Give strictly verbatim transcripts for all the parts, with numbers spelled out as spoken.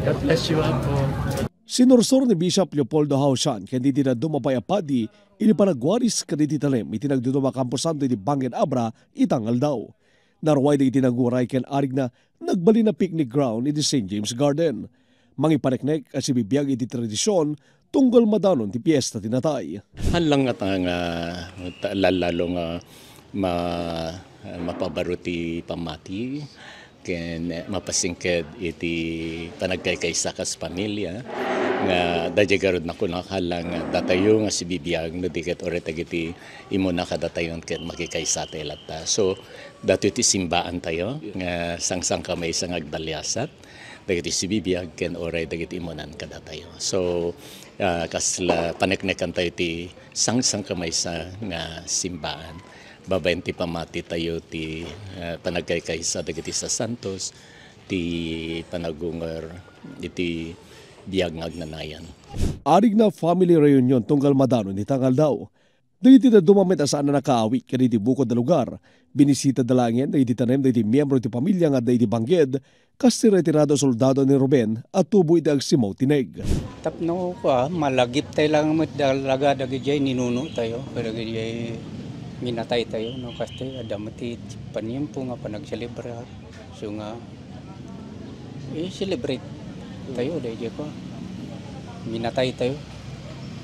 God bless you, Apo. Sinursuro ni Bishop Leopoldo Hausian ken dagiti dadduma pay a padi iti panagwaris kadagiti tanem iti nagduduma a kamposanto iti Bangked Abra ita nga aldaw. Naruay dagiti naguray ken arigna nagbalin a picnic ground iti Saint James Garden. Mangipaneknek a sibibiag iti tradision tunggal madanon ti piesta ti natay. Hallang nga ta-, nga ta-, lallalo nga ma-, mapabaro ti pammati ken mapasingked iti panagkaykaysa kas pamilia nga daydiay garud nakunak hallang nga datayo nga sibibiag no di ket uray dagiti imuna kadatayon ket makikaysatayo latta. So, datoy ti simbaantayo nga sangsangkamaysa nga agdaliasat dagiti sibibiag ken uray dagiti imunan kadatayo. So, ah, kasla paneknekantayo ti sangsangkamaysa nga simbaan. Babaen ti pammatitayo ti, ah, panagkaykaysa dagiti sasantos, ti panagungar iti biag nga agnanayon. Arigna family reunion tunggal madanon ita nga aldaw. Dagiti dadduma met a saan a nakaawit kadagiti bukod a lugar, binisitada laengen dagiti tanem dagiti miyembro ti pamilia nga adda iti Bangked, kas ti retirado a soldado ni Ruben a tubo iti agsimmaw ti neg. Tapno kua, malagiptay lang met talaga dagidiay ninunotayo, kadagiti minataytayo, no, kastoy, adda met ti paniempo nga panagselebrar. So nga, i-celebrate tayo, daydiay ko. Minataytayo.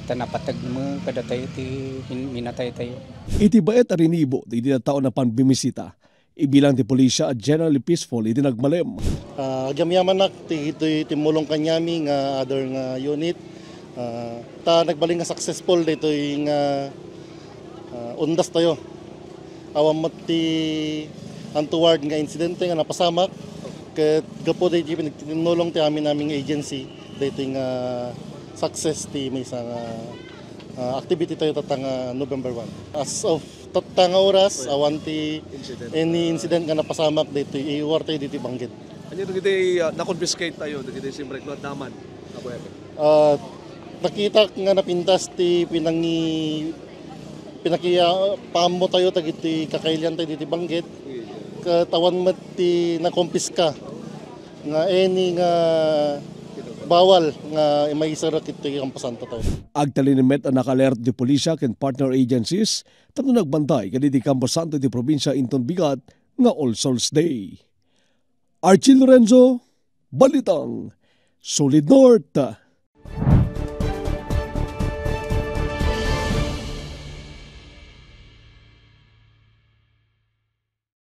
Ta napateg met kadatayo ti min-, minataytayo. Iti baet a rinibo dagiti tattao a napan bimisita, ibilang ti pulisya a generally peaceful iti nagmalem. Ah, agyamyamanak ti, ti, ti mulong kaniami nga other nga unit. Ah, ta nagbalin nga successful daytoy nga, ah, undastayo. Awan met ti untoward nga insidente nga napasamak ket gapu daydi pinagtitinnulong ti amin-amin nga agency daytoy nga success ti maysa nga, ah, activity tayo tatta nga November one. As of tatta nga oras, awan ti any incident nga napasamak daytoy, iwar tayo ditoy Bangked. Ania dagiti, ah, na-confiscate tayo, dagiti siyempre, no, daman, Apo Hepe? Ah, nakitak nga napintas ti pinangi-, pinakiya-, paammo tayo dagiti kakailian tayo ditoy Bangked. Ket awan met ti nakompiska nga any nga bawal nga maiserrek iti kamposanto tayo. Agtalinaed met a naka-alert ti pulisya ken partner agencies tapno nagbantay kadagiti kamposanto ti probinsia inton bigat nga All Souls Day. Archie Lorenzo, Balitang Solid North.